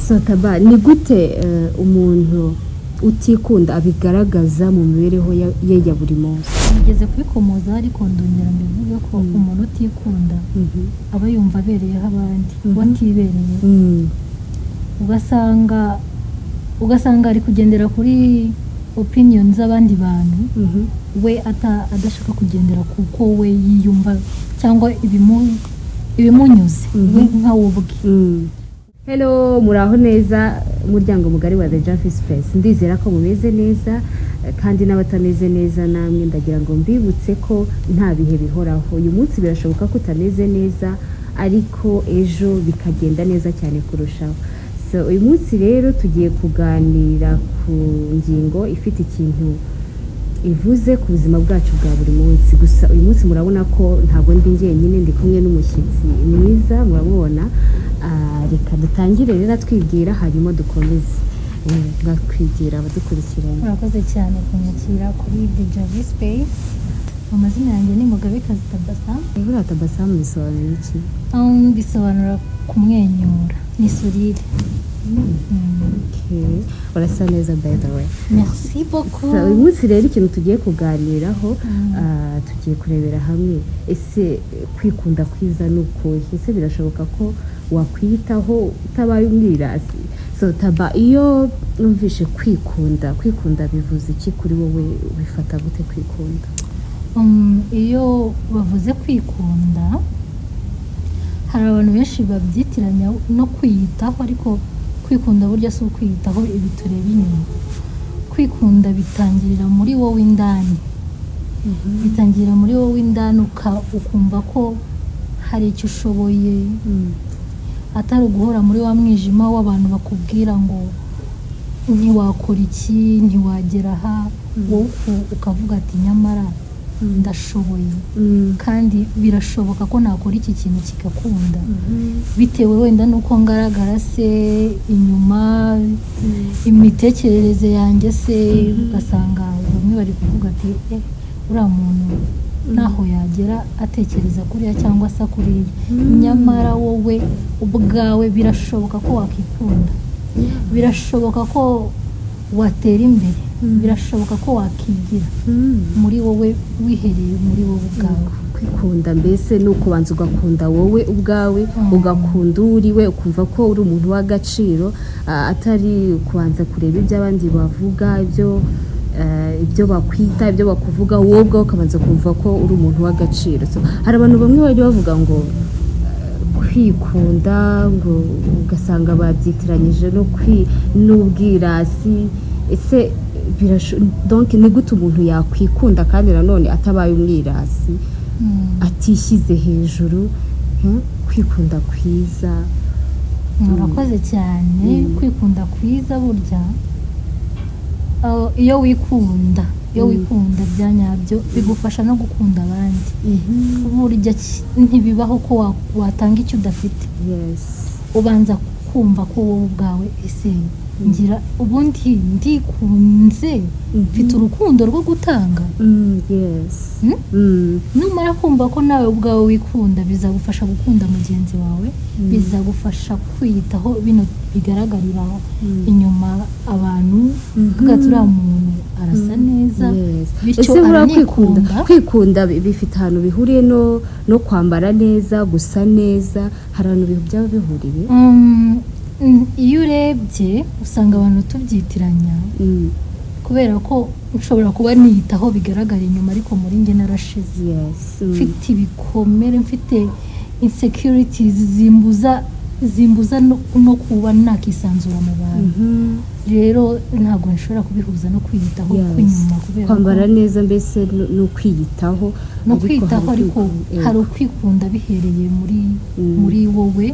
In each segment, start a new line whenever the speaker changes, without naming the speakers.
So Taba, ni gute umuntu utikunda abigaragaza mu mibereho ye ya buri munsi?
Nigeze kubikomozaho, ariko ndongera mbivuge ko umuntu utikunda aba yumva abereyeho abandi, we atibereye. Ugasanga ari kugendera kuri opinion z'abandi bantu, we adashaka kugendera kuko we yiyumva cyangwa ibimunyuze we nka we ubwe.
Hello, muraho neza, umuryango mugari wa The Javi Space. Ndizera ko mumeze neza, kandi n'abatameze neza namwe ndagira ngo mbibutse ko nta bihe bihoraho. Uyu munsi birashoboka ko utameze neza, ariko ejo bikagenda neza cyane kurushaho. So uyu munsi rero tugiye kuganira ku ngingo ifite ikintu ivuze ku buzima bwacu bwa buri munsi. Gusa uyu munsi murabona ko ntabwo ndi njyenyine, ndi kumwe n'umushyitsi mwiza, muramubona. Reka dutangire rero atwibwira, hanyuma dukomeze. Mwatwibwira abadukurikiranye?
Murakoze cyane kunyakira kuri The Javi Space. Amazina yanjye ni Mugabekazi Tabasa.
Buriya tabasamu bisobanuye iki?
Bisobanura kumwenyura, ni sourire.
Okay. Urasa neza, by the way.
Merci beaucoup.
So, uyu munsi rero ikintu tugiye kuganiraho, tugiye kurebera hamwe ese kwikunda kwiza ni ukuhe? Ese birashoboka ko wakwiyitaho utabaye umwirasi? So Taba, iyo numvishe kwikunda, kwikunda bivuze iki kuri wowe? Bifata gute kwikunda?
Iyo bavuze kwikunda, hari abantu benshi babyitiranya no kwiyitaho, ariko kwikunda burya si ukwiyitaho ibi tureba inyuma. Kwikunda bitangirira muri wowe indani, bitangirira muri wowe indani, ukumva ko hari icyo ushoboye, atari uguhora muri wa mwijima w'abantu bakubwira ngo ntiwakora iki, ntiwagera aha. Wowe ukavuga ati: "Nyamara ndashoboye, kandi birashoboka ko nakora iki kintu kigakunda," bitewe wenda n'uko ngaragara se inyuma, imitekerereze yanjye se. Ugasanga bamwe bari kuvuga ati: "Eh, uriya muntu ntaho yagera atekereza kuriya cyangwa se kuriya." Nyamara wowe ubwawe birashoboka ko wakikunda, birashoboka ko watera imbere, birashoboka ko wakigira muri wowe, wihereye muri wowe ubwawe.
Kwikunda mbese ni ukubanza ugakunda wowe ubwawe, ugakunda uwo uri we, ukumva ko uri umuntu w'agaciro, atari kubanza kureba ibyo abandi bavuga, ibyo bakwita, ibyo bakuvuga. Wowe ubwawe ukabanza kumva ko uri umuntu w'agaciro. So, hari abantu bamwe bajya bavuga ngo kwikunda, ngo ugasanga babyitiranyije no n'ubwirasi. Ese donc ni gute umuntu yakwikunda kandi nanone atabaye umwirasi, atishyize hejuru? Kwikunda kwiza?
Murakoze cyane. Kwikunda kwiza burya, iyo wikunda, iyo wikunda bya nyabyo, bigufasha no gukunda abandi. Burya ntibibaho ko watanga icyo udafite. Ubanza kumva ko wowe ubwawe, ese ngira ubundi ndikunze, mfite urukundo rwo gutanga? Numara kumva ko nawe ubwawe wikunda, bizagufasha gukunda mugenzi wawe, bizagufasha kwiyitaho bino bigaragarira inyuma abantu, kuko uriya muntu arasa neza, bityo
Ese buriya kwikunda,
aranikunda.
kwikunda bifite ahantu bihuriye no kwambara neza, gusa neza? Hari ahantu byaba bihuriye?
Iyo urebye usanga abantu tubyitiranya, kubera ko nshobora kuba niyitaho bigaragara inyuma, ariko muri njye narashize, mfite ibikomere, mfite insecurities zimbuza no kuba nakisanzura mu bantu. Rero ntabwo nshobora kubihuza no kwiyitaho kw'inyuma, kubera ko
Kwambara neza mbese ni ukwiyitaho.
No
Ariko
kwitaho,
hari
ariko hari ukwikunda bihereye muri muri wowe,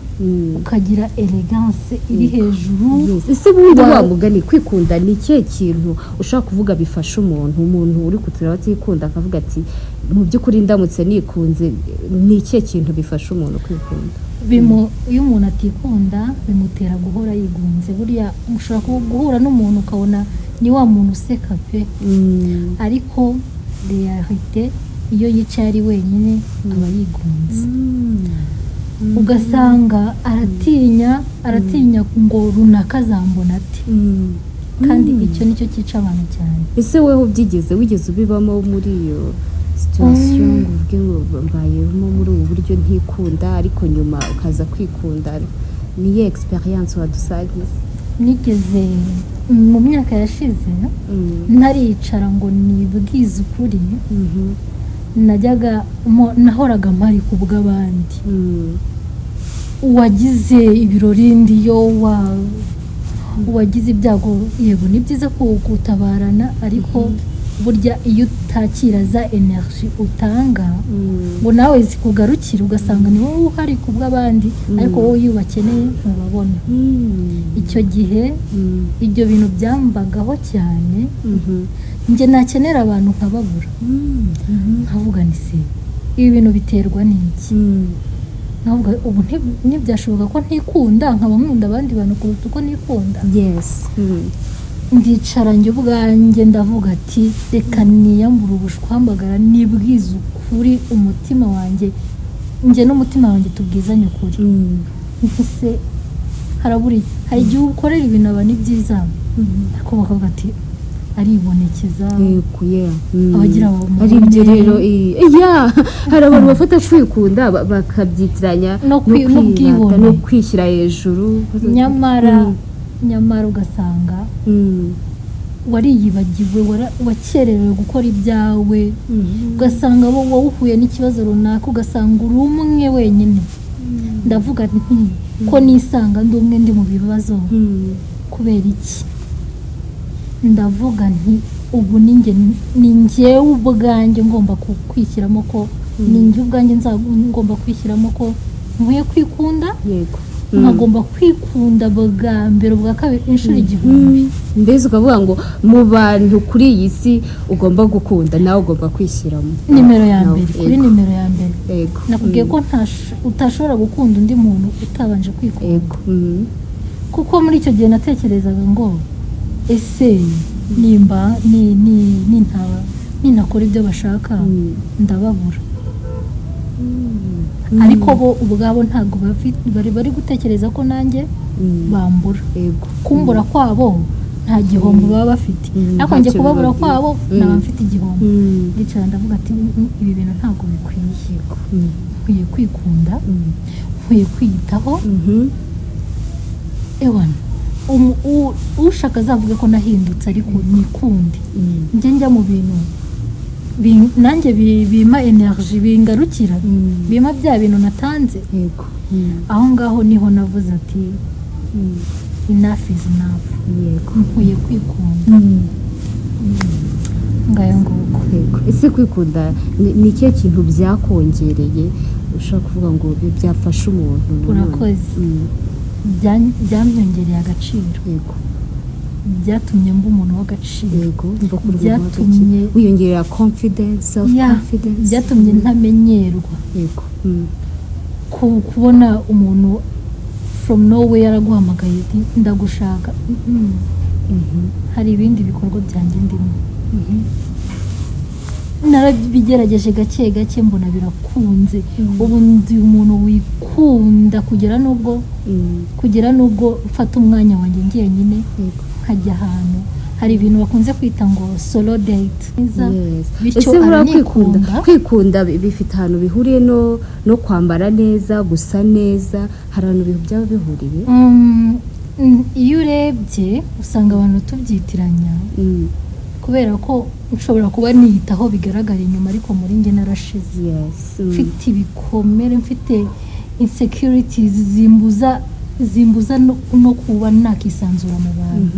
ukagira elegance iri hejuru.
Yes. Ese ubundi wa mugani, kwikunda ni ikihe kintu ushobora kuvuga bifasha umuntu uri kutureba atikunda, akavuga ati: "Mu by'ukuri ndamutse nikunze"? Ni ikihe kintu bifasha umuntu kwikunda?
Iyo umuntu atikunda bimutera guhora yigunze. Buriya ushobora guhura n'umuntu ukabona ni wa muntu useka pe, ariko réalité iyo yicaye ari wenyine aba yigunze. Ugasanga aratinya, aratinya ngo runaka azambona ati. Kandi icyo nicyo cyica abantu cyane.
Ese wowe ubyigeze, wigeze ubibamo muri iyo situation, ngo uvuge ngo mbayemo muri ubu buryo ntikunda, ariko nyuma ukaza kwikunda? Niyo experience wadusangiza?
Nigeze mu myaka yashize, ntaricara ngo nibwize ukuri, najyaga nahoraga mpari ku bw'abandi. Uwagize ibirori ndiyo, uwagize ibyago, yego ni byiza gutabarana, ariko burya iyo utakira za energy utanga ngo nawe zikugarukire, ugasanga ni wowe uhari ku bw'abandi, ariko wowe iyo ubakeneye ntubabona. Icyo gihe ibyo bintu byambagaho cyane. Njye nakenera abantu nkababura, nkavuga ni se ibi bintu biterwa n'iki? Nkavuga ubu ntibyashoboka ko ntikunda, nkaba nkunda abandi bantu kuruta uko nikunda. Ndicara njye ubwanjye ndavuga ati reka niyambure ubushwambagara, nibwize ukuri umutima wanjye, njye n'umutima wanjye tubwizanye ukuri. Ese harabura iki? Hari igihe ukorera ibintu aba ni byiza, ariko bakavuga ati aribonekeza.
Yego, yeah.
Abagira bamubone.
Ari ibyo rero, yeah, hari abantu bafata kwikunda bakabyitiranya
No
kwirata,
n'ubwibone.
no kwishyira hejuru.
Nyamara nyamara ugasanga wariyibagiwe, wakererewe gukora ibyawe, ugasanga bo wowe uhuye n'ikibazo runaka, ugasanga uri umwe wenyine. Ndavuga nti ko nisanga ndi umwe, ndi mu bibazo, kubera iki? Ndavuga nti ubu ni njye, ni njyewe ubwanjye ngomba kwishyiramo ko ni njye ubwanjye ngomba kwishyiramo ko nkwiye kwikunda, nkagomba kwikunda bwa mbere, ubwa kabiri, inshuro 1000.
Mbese ukavuga ngo mu bantu kuri iyi si ugomba gukunda, nawe ugomba kwishyiramo
nimero ya
Nawe,
mbere kuri nimero ya mbere. Nakubwiye ko utashobora gukunda undi muntu utabanje kwikunda. Kuko muri icyo gihe natekerezaga ngo ese nimba ni ni nintaba ninakora ibyo bashaka, ndababura. Ariko bo ubwabo ntabwo bari gutekereza ko nanjye bambura. Kumbura kwabo nta gihombo baba bafite, ariko njye
ntacyo
kubabura
bibabwiye.
kwabo naba mfite igihombo. Ndicara ndavuga ati ibi bintu ntabwo bikwiye. Nkwiye kwikunda, nkwiye kwiyitaho." Ewana, ushaka azavuge ko nahindutse, ariko nikunde. Njye njya mu bintu nanjye bimpa energy, bingarukira, bimpa bya bintu natanze. Aho ngaho niho navuze ati enough is enough, nkwiye kwikunda. Ngayo nguko.
Yego. Ese kwikunda ni ikihe kintu byakongereye ushobora kuvuga ngo byafasha umuntu nanone?
Urakoze. Byanyongereye agaciro. Byatumye mba umuntu w'agaciro.
Yego, mva kuri ubu wiyongerera confidence, self confidence.
Byatumye ntamenyerwa. Kubona umuntu from nowhere yaraguhamagaye ati ndagushaka. Hari ibindi bikorwa byanjye ndimo. Narabigerageje gake gake, mbona birakunze. Ubu ndi umuntu wikunda kugera n'ubwo kugera n'ubwo mfata umwanya wanjye njyenyine, nkajya ahantu hari ibintu bakunze kwita ngo solo date. Bityo
Ese buriya kwikunda
aranikunda.
Kwikunda bifite ahantu bihuriye no kwambara neza, gusa neza? Hari ahantu byaba bihuriye?
Iyo urebye usanga abantu tubyitiranya, kubera ko nshobora kuba niyitaho bigaragara inyuma, ariko muri njye narashize. Mfite ibikomere, mfite insecurities zimbuza no kuba nakisanzura mu bantu.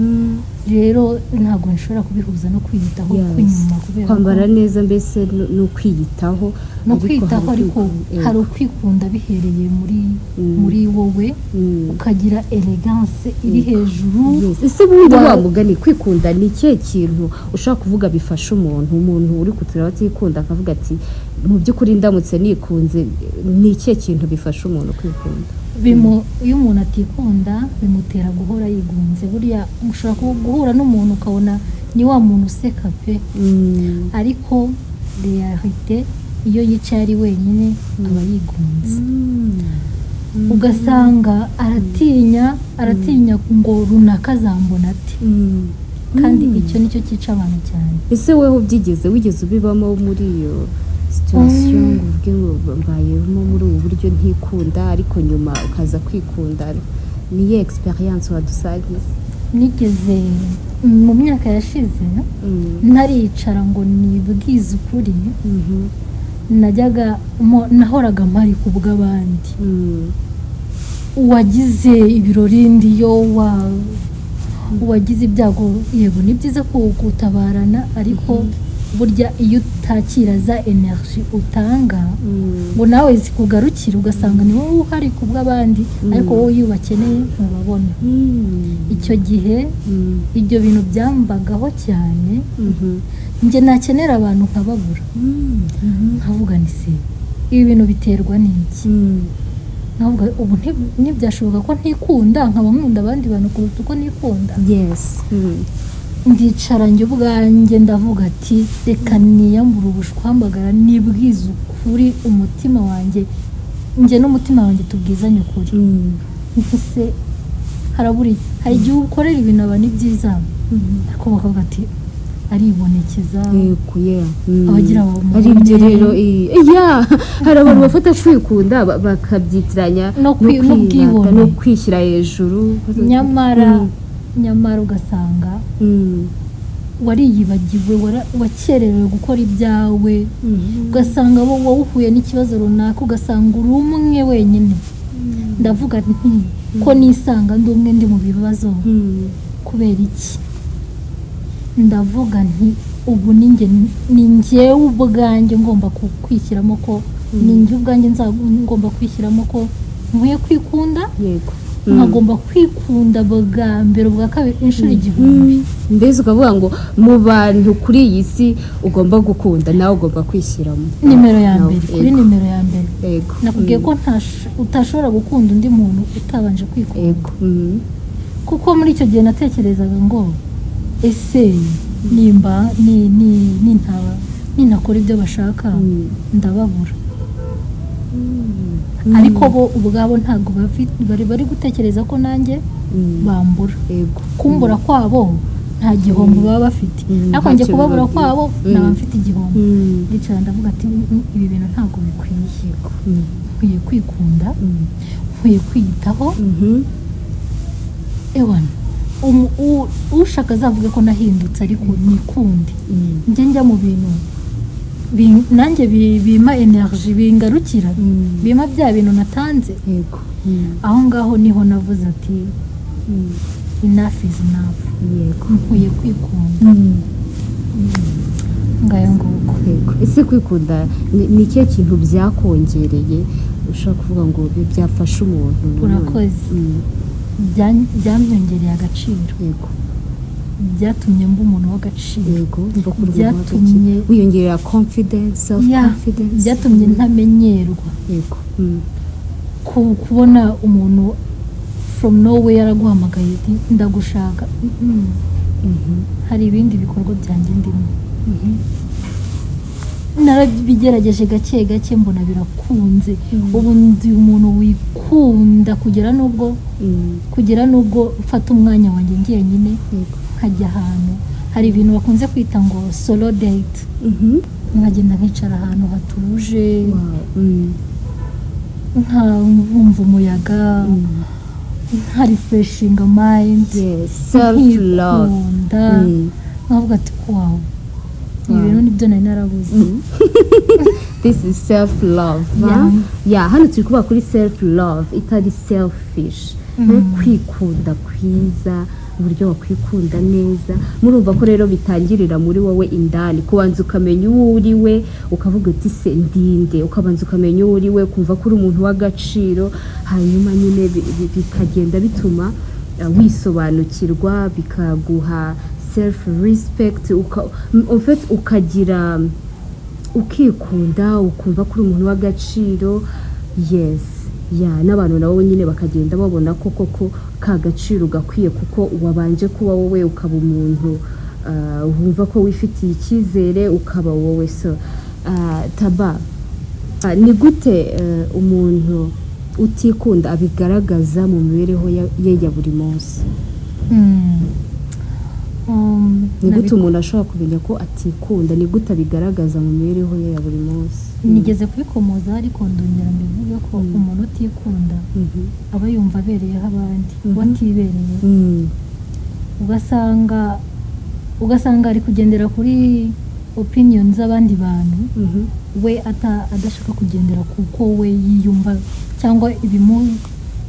Rero ntabwo nshobora kubihuza no kwiyitaho kw'inyuma, kubera ko
Kwambara neza mbese ni ukwiyitaho.
No
Ariko
kwiyitaho,
hari
ariko hari ukwikunda bihereye muri muri wowe, ukagira elegance iri hejuru.
Yes. Ese ubundi wa mugani, kwikunda ni ikihe kintu ushobora kuvuga bifasha umuntu uri kutureba atikunda, akavuga ati mu by'ukuri ndamutse nikunze, ni ikihe kintu bifasha umuntu kwikunda?
Iyo umuntu atikunda bimutera guhora yigunze. Buriya ushobora guhura n'umuntu ukabona ni wa muntu useka pe, ariko réalité iyo yicaye ari wenyine aba yigunze. Ugasanga aratinya, aratinya ngo runaka azambona ati. Kandi icyo nicyo cyica abantu cyane.
Ese wowe ubyigeze, wigeze ubibamo muri iyo situation, ngo uvuge ngo mbayemo muri ubu buryo, ntikunda, ariko nyuma ukaza kwikunda? Niyo experience wadusangiza?
Nigeze mu myaka yashize, ntaricara ngo nibwize ukuri, najyaga nahoraga mpari ku bw'abandi. Uwagize ibirori ndiyo, uwagize ibyago, yego ni byiza gutabarana, ariko burya iyo utakira za energy utanga ngo nawe zikugarukire, ugasanga ni wowe uhari ku bw'abandi, ariko wowe iyo ubakeneye ntubabona. Icyo gihe ibyo bintu byambagaho cyane. Njye nakenera abantu nkababura, nkavuga ni se ibi bintu biterwa n'iki? Nkavuga ubu ntibyashoboka ko ntikunda, nkaba nkunda abandi bantu kuruta uko nikunda. Ndicara njye ubwanjye ndavuga ati reka niyambure ubushwambagara, nibwize ukuri umutima wanjye, njye n'umutima wanjye tubwizanye ukuri. Ese harabura iki? Hari igihe ukorera ibintu aba ni byiza, ariko bakavuga ati aribonekeza.
Yego, yeah.
Abagira ngo
Ari ibyo
mubone.
Rero yeah, hari abantu bafata kwikunda bakabyitiranya
No
kwirata,
n'ubwibone.
no kwishyira hejuru.
Nyamara nyamara ugasanga wariyibagiwe, wakererewe gukora ibyawe, ugasanga wowe uhuye n'ikibazo runaka, ugasanga uri umwe wenyine. Ndavuga nti ko nisanga ndi umwe, ndi mu bibazo, kubera iki? Ndavuga nti ubu ni njye, ni njyewe ubwanjye ngomba kwishyiramo ko ni njye ubwanjye ngomba kwishyiramo ko nkwiye kwikunda, nkagomba kwikunda bwa mbere, ubwa kabiri, inshuro 1000.
Mbese ukavuga ngo mu bantu kuri iyi si ugomba gukunda, nawe ugomba kwishyiramo
nimero ya
Nawe,
mbere kuri nimero ya mbere. Nakubwiye ko utashobora gukunda undi muntu utabanje kwikunda. Kuko muri icyo gihe natekerezaga ngo ese nimba ni ni nintaba nintakora ibyo bashaka, ndababura. Ariko bo ubwabo ntabwo bari gutekereza ko nanjye bambura. Kumbura kwabo nta gihombo baba bafite, ariko njye
Ntacyo
kubabura
bibabwiye.
kwabo naba mfite igihombo. Ndicara ndavuga ati ibi bintu ntabwo bikwiye. Nkwiye kwikunda, nkwiye kwiyitaho." Ewana, ushaka azavuge ko nahindutse, ariko nikunde. Njye njya mu bintu nanjye bimpa energy, bingarukira, bimpa bya bintu natanze. Aho ngaho niho navuze ati enough is enough, nkwiye kwikunda. Ngayo nguko.
Yego. Ese kwikunda ni ikihe kintu byakongereye ushobora kuvuga ngo byafasha umuntu nanone?
Urakoze. Byanyongereye agaciro. Byatumye mba umuntu w'agaciro.
Yego, mva ku rwego
Byatumye
rw'agaciro. Wiyongerera confidence, self
Yeah,
confidence.
Byatumye ntamenyerwa. Kubona umuntu from nowhere yaraguhamagaye ati ndagushaka. Hari ibindi bikorwa byanjye ndimo. Narabigerageje gake gake, mbona birakunze. Ubu ndi umuntu wikunda kugera n'ubwo kugera n'ubwo mfata umwanya wanjye njyenyine, nkajya ahantu hari ibintu bakunze kwita ngo solo date, nkagenda nkicara ahantu hatuje, nkumva umuyaga, nka refreshinga mind,
Yes, self love.
nkikunda, nkavuga ati wow, ibi bintu nibyo nari narabuze.
This is self love.
Yeah.
Yeah, hano turi kuvuga kuri self love itari selfish. Kwikunda kwiza, uburyo wakwikunda neza. Murumva ko rero bitangirira muri wowe indani, kubanza ukamenya uwo uri we, ukavuga uti se ndinde, ukabanza ukamenya uwo uri we, kumva ko uri umuntu w'agaciro, hanyuma nyine bikagenda bituma wisobanukirwa, bikaguha self respect, en fait ukagira, ukikunda, ukumva ko uri umuntu w'agaciro. Yes, yeah, n'abantu nabo nyine bakagenda babona ko koko ka gaciro gakwiye, kuko wabanje kuba wowe, ukaba umuntu wumva ko wifitiye icyizere, ukaba wowe. So taba ni gute umuntu utikunda abigaragaza mu mibereho ye ya buri munsi? Ni gute umuntu ashobora kumenya ko atikunda? Ni gute abigaragaza mu mibereho ye ya buri munsi?
Nigeze kubikomoza, ariko ndongera mbivuge ko umuntu utikunda aba yumva abereyeho abandi, we atibereye. Ugasanga ari kugendera kuri opinion z'abandi bantu, we adashaka kugendera kuko we yiyumva cyangwa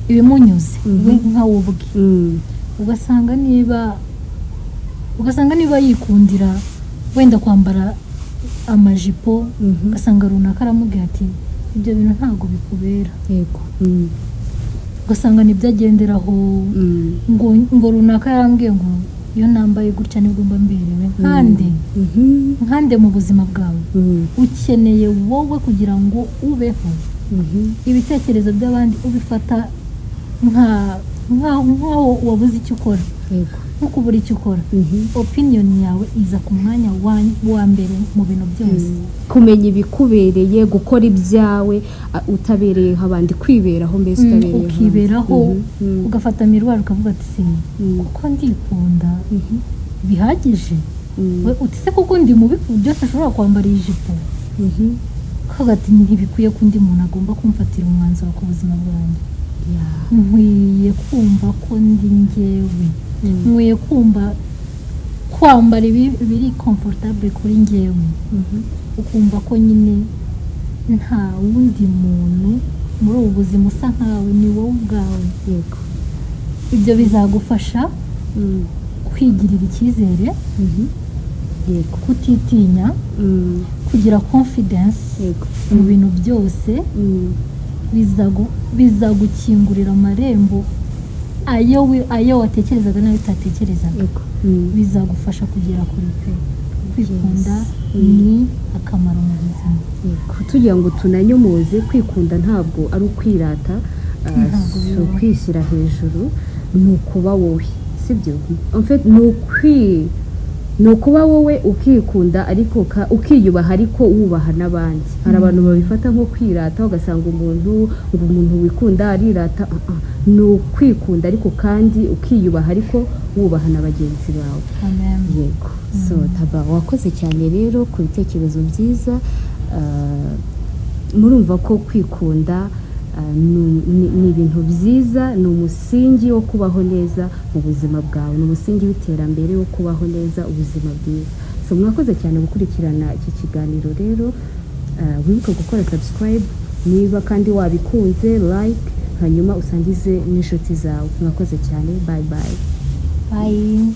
ibimunyuze we nkawe ubwe. Ugasanga niba yikundira wenda kwambara amajipo, ugasanga runaka aramubwira ati: "Ibyo bintu ntabwo bikubera." Ugasanga nibyo agenderaho, ngo runaka yarambwiye ngo iyo nambaye gutya nibwo mba mberewe. Nkande nkande mu buzima bwawe ukeneye wowe kugira ngo ubeho. Ibitekerezo by'abandi ubifata nk'aho wabuze icyo ukora, nko kubura icyo ukora. Opinion yawe iza ku mwanya wa mbere mu bintu byose.
Kumenya ibikubereye, gukora ibyawe utabereyeho abandi, kwiberaho mbese utabereyeho abandi.
Ukiberaho, ugafata miroir ukavuga ati: "Se kuko ndikunda bihagije?" We uti: "Se kuko ndi mubi ku buryo ntashobora kwambara iyi jipo?" Ukavuga ati: "Ntibikwiye ko undi muntu agomba kumfatira umwanzuro ku buzima bwanjye. Nkwiye kumva ko ndi njyewe, nkwiye kumva kwambara ibi biri comfortable kuri njyewe." Ukumva ko nyine nta wundi muntu muri ubu buzima usa nkawe, ni wowe ubwawe. Ibyo bizagufasha kwigirira icyizere, kutitinya, kugira confidence mu bintu byose. Bizagukingurira amarembo ayo watekerezaga n'ayo utatekerezaga. Bizagufasha kugera kure pe. Kwikunda ni akamaro mu buzima.
Yego. Tugira ngo tunanyomoze, kwikunda ntabwo ari ukwirata,
Ntabwo
si
bibaho.
ukwishyira hejuru, ni ukuba wowe, sibyo? En fait, ni ukuba wowe, ukikunda ariko ukiyubaha, ariko wubaha n'abandi. Hari abantu babifata nko kwirata, ugasanga umuntu ngo umuntu wikunda arirata. Ah, ah. Ni ukwikunda ariko kandi ukiyubaha, ariko wubaha na bagenzi bawe.
Amen.
Yego. So Taba, wakoze cyane rero ku bitekerezo byiza. Murumva ko kwikunda ni ibintu byiza, ni umusingi wo kubaho neza mu buzima bwawe, ni umusingi w'iterambere wo kubaho neza, ubuzima bwiza. So mwakoze cyane gukurikirana iki kiganiro rero. Wibuke gukora subscribe niba kandi wabikunze, like, hanyuma usangize n'inshuti zawe. Mwakoze cyane, bye bye.
Bye.